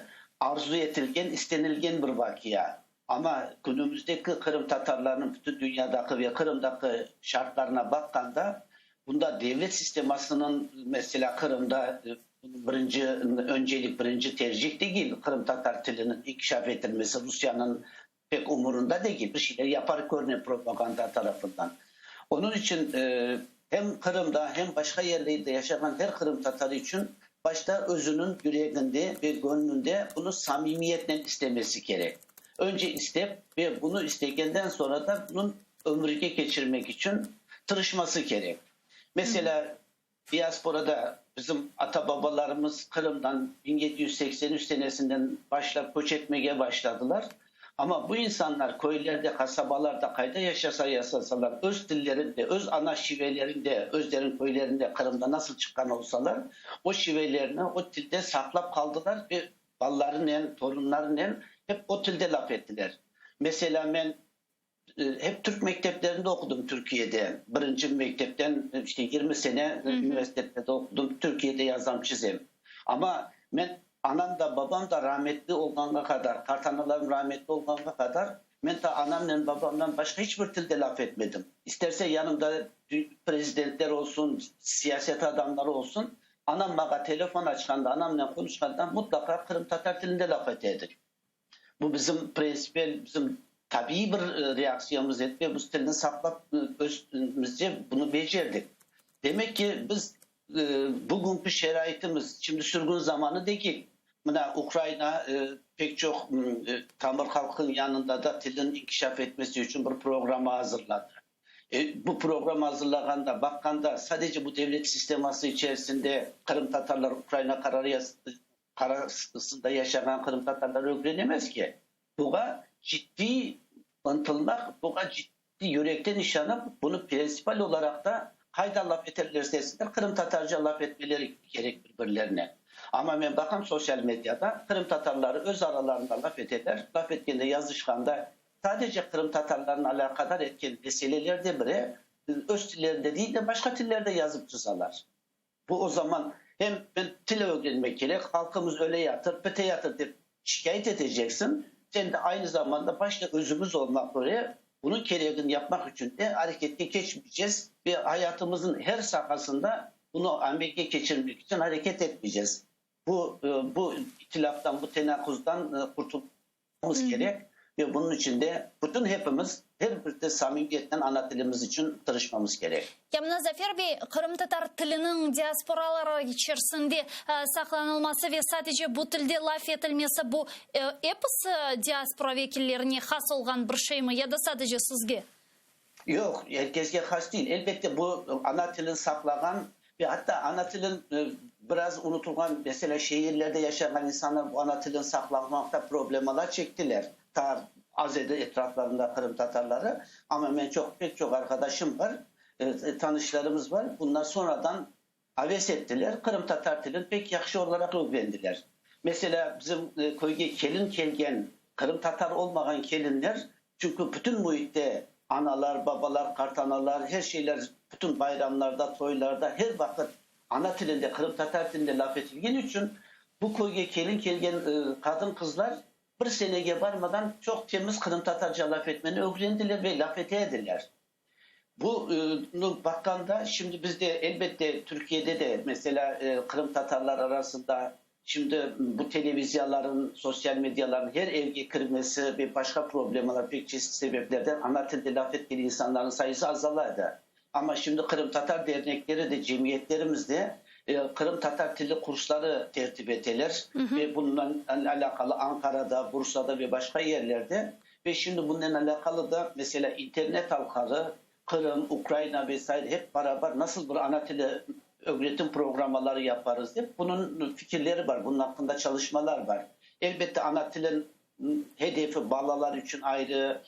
[SPEAKER 4] arzu etilgen, istenilgen bir vaqia. Amma künümizdeki qırımtatarlarnıñ bütün dünyadaki ve Qırımdaki şartlarına baqqanda, bunda devlet sistemasınıñ, meselâ, Qırımda birinci öncelik, birinci tercih degil, qırımtatar tiliniñ inkişaf etilmesi Rusiyeniñ pek umurunda degil, bir şeyler yapar körüne propaganda tarafından. Onıñ içün hem Qırımda, hem başqa yerlerde yaşağan her qırımtatar içün başta özüniñ yüreginde ve gönlünde bunı samimiyetnen istemesi kerek. Önce istep ve bunı istegenden soñra da bunıñ ömürge keçirmek içün tırışması kerek. Meselâ, diasporada bizim ata-babalarımız Qırımdan 1783 senesinden başlap köç etmege başladılar. Amma bu insanlar köylerde, qasabalarda qayda yaşasa yasasalar, öz tillerinde, öz ana şivelerinde, özleriniñ köylerinde, Qırımda nasıl çıqqan olsalar, o şivelerini o tilde saqlap qaldılar ve balalarınen, torunlarınen hep o tilde laf ettiler. Meselâ, men hep türk mekteplerinde oqudım Türkiyede. Birinci mektepten işte 20 sene üniversitette de oqudım, Türkiyede yazam, çizem. Amma men Anam da, babam da rametli olğanğa qadar, qartanalarım rametli olğanğa qadar, men ta anamnen, babamdan başqa hiç bir tilde laf etmedim. İsterse yanımda prezidentler olsun, siyaset adamları olsun, anam mağa telefon açqanda, anamnen qonuşqanda mutlaqa qırımtatar tilinde laf ete edik. Bu bizim prensipel, bizim tabiiy bir reaksiyamız edi ve biz tilni saqlap, özümizce bunı becerdik. Demek ki, biz Bugünki şaraitimiz, şimdi sürgün zamanı degil. Mına Ukraina pek çoq tamır halqınıñ yanında da tilniñ inkişaf etmesi içün bir programma azırladı. Bu programma azırlağanda, baqqanda, sadece bu devlet sisteması içerisinde qırımtatarlar Ukraina qarasında yaşağan qırımtatarlar ögrenemez ki. Buña ciddiy. ıntılmaq, buña ciddiy yürekten işanıp, bunı prensipal olaraq da qayda laf eterlerse etsinler, qırımtatarca laf etmeleri kerek bir-birlerine. Amma men baqam sosyal medyada qırımtatarları öz aralarında laf eteler, laf etkende, yazışqanda sadece qırımtatarlarnı alâqadar etken meselelerde bile öz tillerinde değil de başqa tillerde yazıp çızalar. Bu o zaman hem ben til ögrenmek kerek, halqımız öle yatır, pite yatır dep şikâyet eteceksiñ, sen de aynı zamanda başta özümiz olmaq köre bunıñ keregini yapmaq içün de areketke keçmeycez ve ayatımıznıñ her sahasında bunı amelge keçirmek içün areket etmeycez. Bu, bu itilâftan, bu tenaquzdan qurtulmamız kerek ve bunıñ içün de bütün hepimiz, her bir de samimiyetnen ana tilimiz içün tırışmamız kerek.
[SPEAKER 1] Ya mına, Zafer bey, qırımtatar tiliniñ diasporaları içerisinde saqlanılması ve sadece bu tilde laf etilmesi bu episi diaspora vekillerine has olğan bir şeymi ya da sadece sizge?
[SPEAKER 4] Yoq, er kesge has değil. Elbette, bu ana tilin saqlağan ve atta ana tilin biraz unutılğan, meselâ, şehirlerde yaşağan insanlar bu ana tilin saqlamaqta problemalar çektiler. Ta az edi etraflarında qırımtatarları, amma men çoq, pek çoq arqadaşım bar, tanışlarımız bar, bunlar sonradan aves ettiler, qırımtatar tilin pek yahşı olaraq ögrendiler. Meselâ, bizim köyge kelin kelgen, qırımtatar olmağan kelinler, çünki bütün müitte analar, babalar, qartanalar, her şeyler, bütün bayramlarda, toylarda her vaqıt ana tilinde, qırımtatar tilinde laf etilgeni içün, bu köyge kelin kelgen qadın-qızlar bir senege barmadan çoq temiz qırımtatarca laf etmeni ögrendiler ve laf ete ediler. Bunı baqqanda, şimdi bizde, elbette, Türkiyede de, meselâ, qırımtatarlar arasında şimdi bu televiziyaların, sosyal mediaların her evge kirmesi ve başqa problemalar, pek çeşit sebeplerden ana tilde laf etken insanların sayısı azalaydı. Amma şimdi qırımtatar dernekleri de, cemiyetlerimiz de qırımtatar tili kursları tertip eteler ve bundan alâqalı Ankarada, Bursada ve başqa yerlerde. Ve şimdi bunnen alâqalı da, meselâ, internet alqalı Qırım, Ukraina ve saire hep beraber nasıl bir ana tili ögretim programmaları yaparız dep, bunıñ fikirleri bar, bunıñ aqqında çalışmalar bar. Elbette, ana tilin hedefi balalar içün ayrı,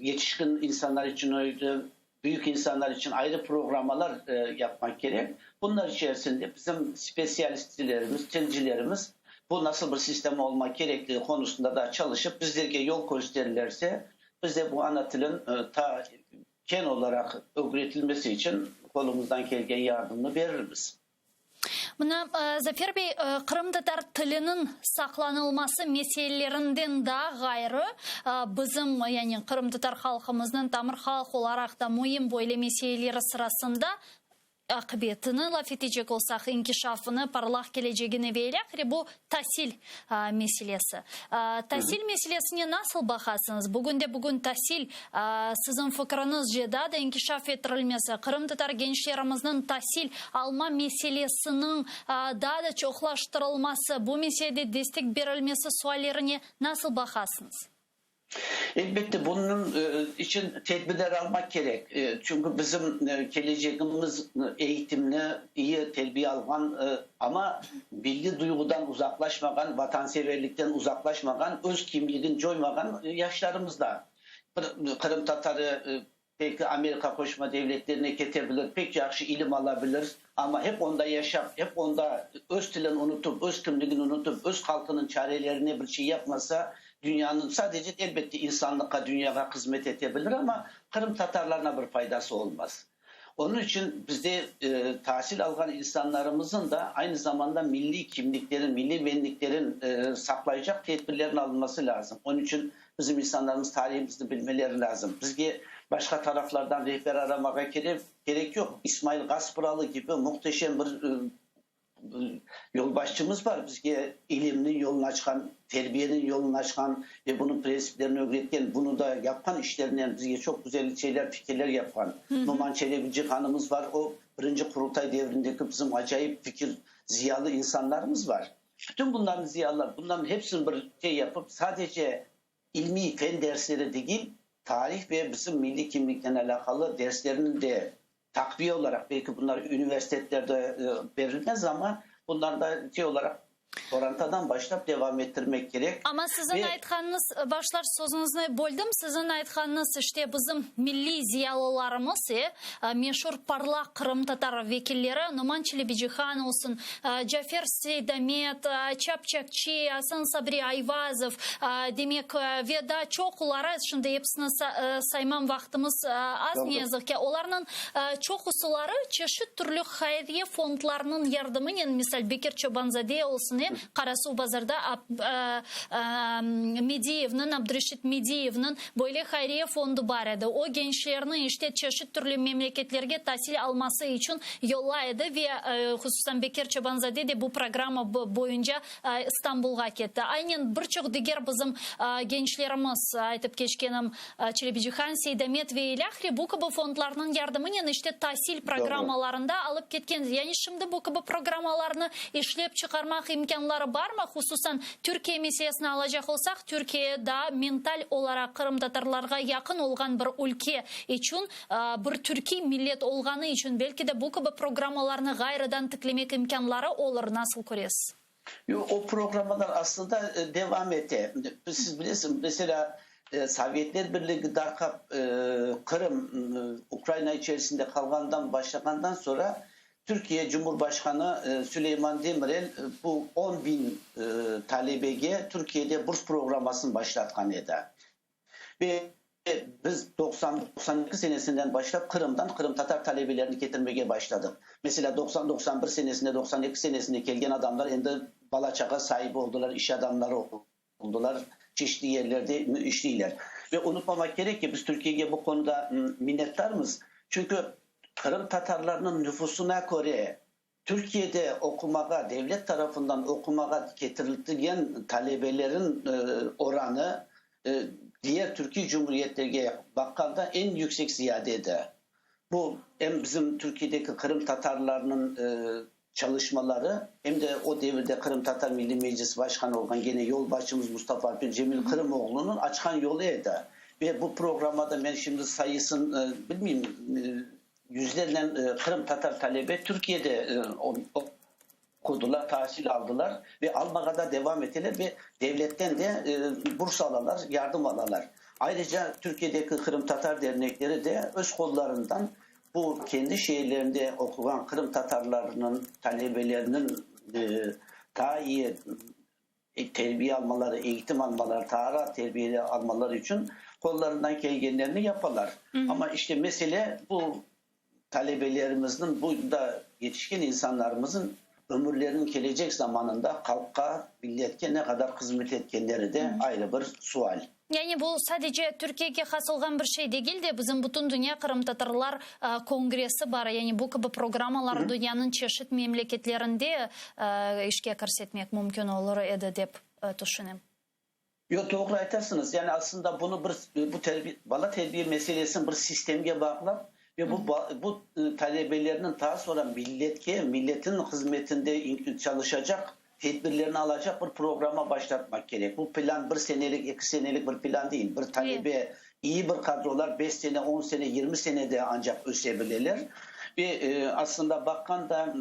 [SPEAKER 4] yetişkin insanlar içün ayrı, büyük insanlar içün ayrı programmalar yapmaq kerek. Bunlar içerisinde bizim spesialistlerimiz, tilcilerimiz bu nasıl bir sistema olmaq kerekligi konusunda da çalışıp, bizlerge yol kösterirlerse, biz de bu ana tilin ta ken olaraq ögretilmesi içün qolumızdan kelgen yardımnı berirmiz.
[SPEAKER 1] Mına, Zafer bey, qırımtatar tiliniñ saqlanılması meselelerinden daa ğayrı, bizim, yani qırımtatar halqımıznıñ tamır halq olaraq da müim böyle meseleleri sırasında aqibetini laf etecek olsaq, inkişafını, parlaq kelecegini ve ilâhre bu tasil meselesi. Tasil meselesine nasıl baqasıñız? Bugünde-bugün tasil, siziñ fikriñizce, daa da inkişaf ettirilmesi, qırımtatar gençlerimizniñ tasil alma meselesiniñ daa da çoqlaştırılması, bu meselede destek berilmesi suallerine nasıl baqasıñız?
[SPEAKER 4] Elbette, bunıñ içün tedbirler almaq kerek, çünki bizim kelecegimiz eğitimli, iyi terbiye alğan, amma milliy duyğudan uzaqlaşmağan, vatanseverlikten uzaqlaşmağan, öz kimligini coymağan yaşlarımızda. Bir qırımtatarı belki Amerika Qoşma Devletlerine kete bilir, pek yahşı ilim ala bilir, amma hep onda yaşap, hep onda öz tilini unutıp, öz kimligini unutıp, öz halqınıñ çarelerine bir şey yapmasa, dünyanıñ, sadece, elbette, insanlıqqa, dünyağa hızmet ete bilir, amma qırımtatarlarına bir faydası olmaz. Onıñ içün bizde tasil alğan insanlarımızın da aynı zamanda milliy kimliklerin, milliy benliklerin saqlaycaq tedbirlerin alınması lazım. Onıñ içün Bizim insanlarımız tarihimizni bilmeleri lazım. Bizge başqa taraflardan rehber aramağa kerek yoq. İsmail Gaspıralı kibi muhteşem bir yolbaşçımız bar, bizge ilimniñ yolunı açqan, terbiyeniñ yolunı açqan ve bunıñ prensiplerini ögretken, bunı da yapqan işlerinen bizge çoq güzel şeyler, fikirler yapqan. Noman Çelebicihanımız bar, o, birinci Qurultay devrindeki bizim acayip fikir, ziyalı insanlarımız bar. Bütün bunların ziyalılar, bunların hepsini bir şey yapıp, sadece ilmiy fen dersleri degil, tarih ve bizim milliy kimliknen alâqalı derslerni de taqviye olaraq, belki bunlar üniversitetlerde berilmez, amma bunlar da şey olaraq. Qorantadan başlap devam ettirmek kerek.
[SPEAKER 1] Amma siziñ aytqanıñız, başlar sözüñizni böldim, siziñ aytqanıñız işte bizim milliy ziyalılarımız, e, meşur parlaq qırımtatar vekilleri Noman Çelebicihan olsun, Cafer Seydamet, Çapçakçi, Asan Sabri Ayvazov, demek, ve daa çoquları, şimdi episini saymam vaqtımız az, ne yazıq ki, olarnıñ çoqusıları çeşit türlü hayriye fondlarınıñ yardımınen, misal, Bekir Çobanzade olsun, e, Qarasuvbazarda Mediyevniñ, Abdureşit Mediyevniñ böyle hayriye fondu bar edi. O, gençlerni, işte, çeşit türlü memleketlerge tasil alması içün yollay edi ve, hususan, Bekir Çobanzade de bu programma boyunca İstanbulğa ketti. Aynen bir çoq diger bizim gençlerimiz, aytıp keçkenim, Çelebicihan, Seydamet ve ilâhre bu kibi fondlarnıñ yardımınen işte tasil programmalarında alıp ketken. Yani şimdi bu kibi programmalarnı işlep çıqarmaq imkânları barmı? Hususan, Türkiye meselesini alacaq olsaq, Türkiye daa mental olaraq qırımtatarlarğa yaqın olğan bir ülke içün, bir türkiy millet olğanı içün, belki de bu kibi programmalarnı ğayrıdan tiklemek imkânları olur, nasıl köresiz?
[SPEAKER 4] Yoq, o programmalar aslında devam ete. Siz bilesiñiz, meselâ, Sovetler Birligi darqap, Qırım Ukraina içerisinde qalğandan başlağandan soñra Türkiye Cumhurbaşqanı Süleyman Demirel bu on biñ talebege Türkiyede burs programmasını başlatqan edi. Ve biz 90, 92 senesinden başlap Qırımdan qırımtatar talebelerini ketirmege başladıq. Meselâ, 90, 91 senesinde, 92 senesinde kelgen adamlar endi bala-çağa saibi oldılar, iş adamları oldılar, çeşitli yerlerde işleyler. Ve unutmamaq kerek ki, biz Türkiyege bu konuda minnetdarmız, çünki qırımtatarlarnıñ nüfusına köre Türkiyede oqumağa, devlet tarafından oqumağa ketirilgen talebelerin oranı diğer türkiy cumhuriyetlerge baqqanda eñ yüksek ziyadedi. Bu em bizim Türkiyedeki Qırım tatarlarınıñ çalışmaları, em de o devirde Qırım Tatar Milliy Meclisi başqanı olğan gene yolbaşçımız Mustafa Abdülcemil Qırımoğlunıñ açqan yolu edi. Ve bu programmada men şimdi sayısın bilmeyim, Yüzlernen qırımtatar talebe Türkiyede oqudılar, tasil aldılar ve almağa da devam eteler ve devletten de burs alalar, yardım alalar. Ayrıca Türkiyedeki qırımtatar dernekleri de öz qollarından bu kendi şeerlerinde oquğan qırımtatarlarnıñ talebeleriniñ daa iyi terbiye almaları, eğitim almaları, daa raat terbiye almaları içün qollarından kelgenlerini yapalar. Amma işte mesele bu talebelerimizniñ, bu da yetişken insanlarımızın ömürleriniñ kelecek zamanında halqqa, milletke ne qadar hızmet etkenleri de ayrı bir sual.
[SPEAKER 1] Yani bu sadece Türkiyege has olğan bir şey degil de, bizim bütün dünya qırımtatarlar kongressi bar, yani bu kibi programmalar dünyanıñ çeşit memleketlerinde işke kirsetmek mümkün olur edi dep tüşünem.
[SPEAKER 4] Yoq, doğru aytasıñız. Yani aslında bunı bir bu terbiye, bala terbiye meselesini bir sistemge bağlap ve bu bu talebelerniñ daa soñra milletke, milletin hızmetinde çalışacaq Tedbirlerni alacaq bir programma başlatmaq kerek. Bu plan bir senelik, eki senelik bir plan değil. Bir talebe, iyi bir kadrolar beş sene, on sene, 20 senede ancaq öse bileler. Ve aslında baqqanda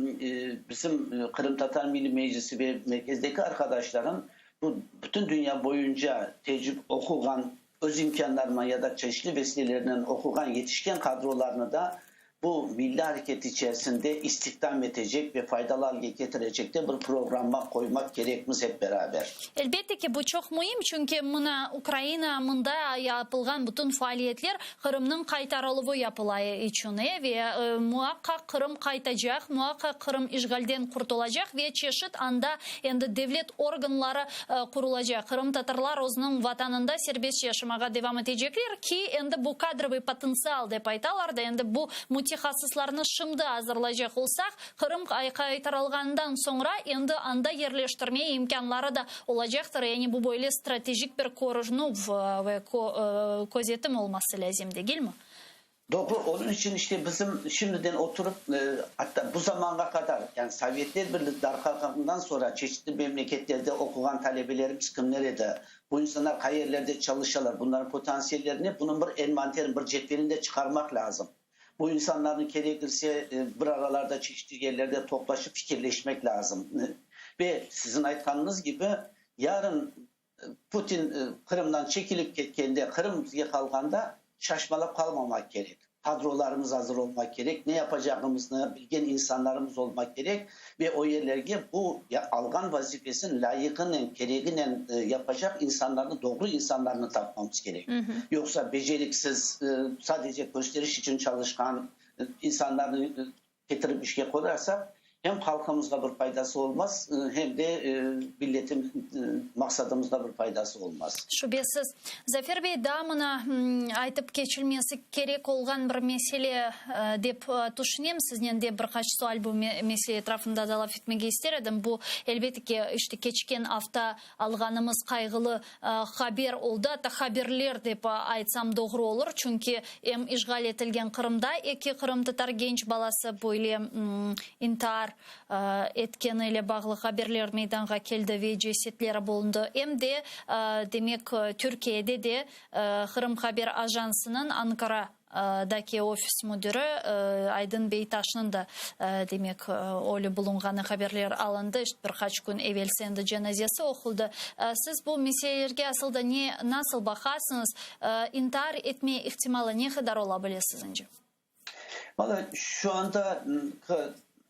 [SPEAKER 4] bizim Qırımtatar Milliy Meclisi ve merkezdeki arqadaşlarım bu bütün dünya boyunca tecrübe oquğan, öz imkânlarınen ya da çeşitli vesilelernen oquğan, yetişken kadrolarnı da bu milliy areket içerisinde istihdam etecek ve faydalı alge ketirecek de bir programma qoymaq kerekmiz hep beraber.
[SPEAKER 1] Elbette ki, bu çoq müim, çünki mına Ukraina mında yapılğan bütün faaliyetler Qırımnıñ qaytarıluvı yapıla içün, e, ve muaqqaq Qırım qaytacaq, muaqqaq Qırım işğalden qurtulacaq ve çeşit anda endi devlet organları qurulacaq, qırımtatarlar özüniñ vatanında serbestçe yaşamağa devam etecekler, ki, endi bu kadrovıy potentsial dep aytalar da, endi bu mütehassıslarnı şimdi azırlaycaq olsaq, Qırım qaytarılğandan soñra endi anda yerleştirme imkânları da olacaqtır, yani bu böyle stratejik bir körünüv ve közetim olması lâzim, degilmi?
[SPEAKER 4] Doğru, onıñ içün işte bizim şimdiden oturıp, atta bu zamanğa qadar, yani Sovetler Birligi darqalğanından soñra çeşitli memleketlerde oquğan talebelerimiz kimler edi, bu insanlar qayerlerde çalışalar, bunların potansiyelleri ne, bunıñ bir envanterini, bir cedvelini de çıqarmaq lâzım. Bu insanlarnı kerekirse bir aralarda çeşitli yerlerde toplaşıp fikirleşmek lâzım. Ve siziñ aytqanıñız kibi, yarın Putin Qırımdan çekilip ketkende, Qırım bizge qalğanda şaşmalap qalmamaq kerek. Kadrolarımız azır olmaq kerek, ne yapacağımıznı bilgen insanlarımız olmaq kerek ve o yerlerge bu alğan vazifesini lâyığınen, kereginen yapacaq insanlarnı, doğru insanlarnı tapmamız kerek. Yoqsa beceriksiz, sadece kösteriş içün çalışqan insanlarnı ketirip işke qoyarsa, hem halqımızğa bir faydası olmaz, hem de milletim maqsadımızğa bir faydası olmaz.
[SPEAKER 1] Şübesiz. Zafer bey, daa mına aytıp keçilmesi kerek olğan bir mesele dep tüşünem. Siznen de bir qaç sual bu mesele etrafında da laf etmege ister edim. Bu, elbette ki, işte keçken afta Alğanımız qayğılı haber oldı, atta haberler dep aytsam doğru olur, çünki em işğal etilgen Qırımda eki qırımtatar genç balası böyle intihar etkeni ile bağlı haberler meydanğa keldi ve cesetleri bulundı, em de, demek, Türkiyede de Qırım haber ajansınıñ Ankara daki ofis müdiri Aydın Beytaşnıñ da, demek, ölü bulunğanı haberler alındı. İşte, bir qaç kün evelsi endi cenazesi oquldı. Siz bu meselelerge asıl da ne, nasıl baqasıñız? İntihar etme ihtimalı ne qadar ola bile siziñce?
[SPEAKER 4] Valla, şu anda,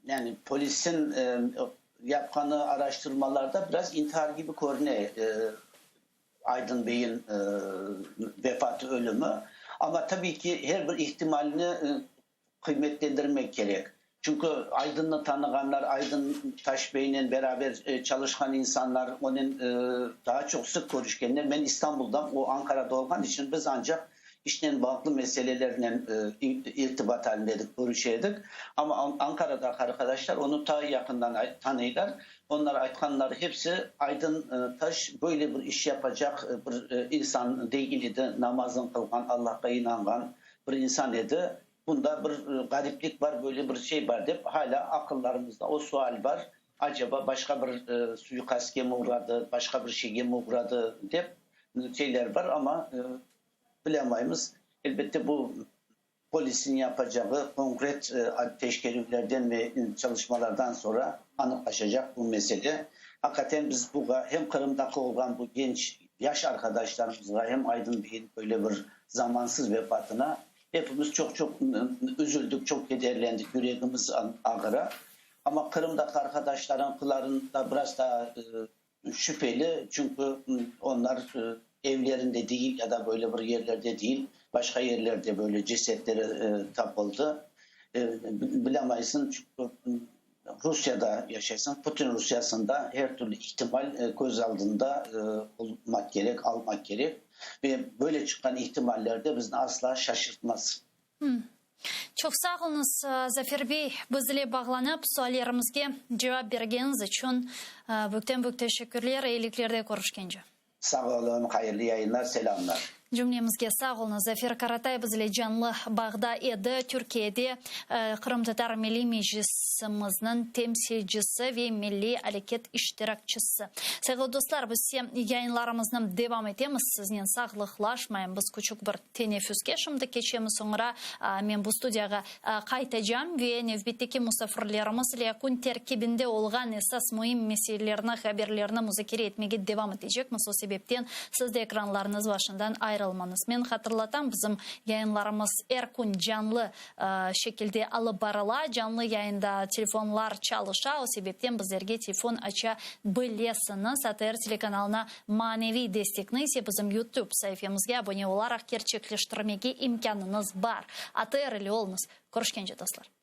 [SPEAKER 4] yani, polisin yapqanı araştırmalarda biraz intihar kibi körüne. Aydın beyin vefatı, ölümi. Amma tabiiy ki, her bir ihtimalni qıymetlendirmek kerek. Çünki Aydınnı tanığanlar, Aydın Taş beynen beraber çalışqan insanlar, onen daa çoq sıq körüşkenler. Men İstanbuldam, o Ankarada olğan içün biz ancaq işnen bağlı meselelernen irtibat alinde edik, körüşe edik. Amma Ankaradaki arqadaşlar onı ta yaqından tanıylar. Onlar aytqanları hepsi Aydın Taş böyle bir iş yapacaq bir insan degil edi, namazın qılğan, Allahqa inanğan bir insan edi. Bunda bir ğariplik bar, böyle bir şey bar dep hala aqıllarımızda o sual bar, acaba başqa bir suiqastke mi uğradı, başqa bir şeyge mi uğradı dep şeyler bar, amma bilemaymız. Elbette bu Polisin yapacağı konkret teşkerüvlerden ve çalışmalardan soñra anıqlaşacaq bu mesele. Aqiqaten biz buğa hem Qırımdaki olğan bu genç, yaş arqadaşlarımızğa, hem Aydın beyin böyle bir zamansız vefatına hepimiz çoq-çoq üzüldik, çoq kederlendik, yüregimiz ağıra. Amma Qırımdaki arqadaşlarıñkılarında biraz daa Şübheli, çünki onlar evlerinde değil ya da böyle bir yerlerde değil, başqa yerlerde böyle cesetleri tapıldı. Bilemaysıñ, çünki Rusiyada yaşaysıñ, Putin Rusiyasında her türlü ihtimal köz aldında olmaq kerek, almaq kerek ve böyle çıqqan ihtimaller de bizni asla şaşırtmaz.
[SPEAKER 1] Çoq sağ oluñız, Zafer bey, biz ile bağlanıp, suallerimizge cevap bergeniñiz içün büyükten-büyük teşekkürler, eyiliklerde körüşkence.
[SPEAKER 4] Sağ olun, hayırlı yayınlar, selâmlar.
[SPEAKER 1] Cümlemizge sağ oluñız. Zafer Karatay biz ile canlı bağda edi, Türkiyede Qırımtatar Milliy Meclisimizniñ temsilcisi ve milliy areket iştirakçisi. Sayğılı dostlar, biz ise yayınlarımıznı devam etemiz, siznen sağlıqlaşmayım, biz küçük bir Teneffüske şimdi keçemiz, soñra men bu studiyağa qaytacam ve nevbetteki musafirlerimiz ile kün terkibinde olğan esas müim meselelerni, haberlerni muzakere etmege devam etecekmiz. O sebepten siz de ekranlarıñız başından ayrılmañız. Men hatırlatam, bizim yayınlarımız er kün canlı şekilde alıp barıla, canlı yayında telefonlar çalışa, o sebepten bizlerge telefon aça bilesiñiz. ATR telekanalına Maneviy destekni ise bizim YouTube saifemizge abone olaraq kerçekleştirmege imkânıñız bar. ATR ile oluñız! Körüşkence, dostlar!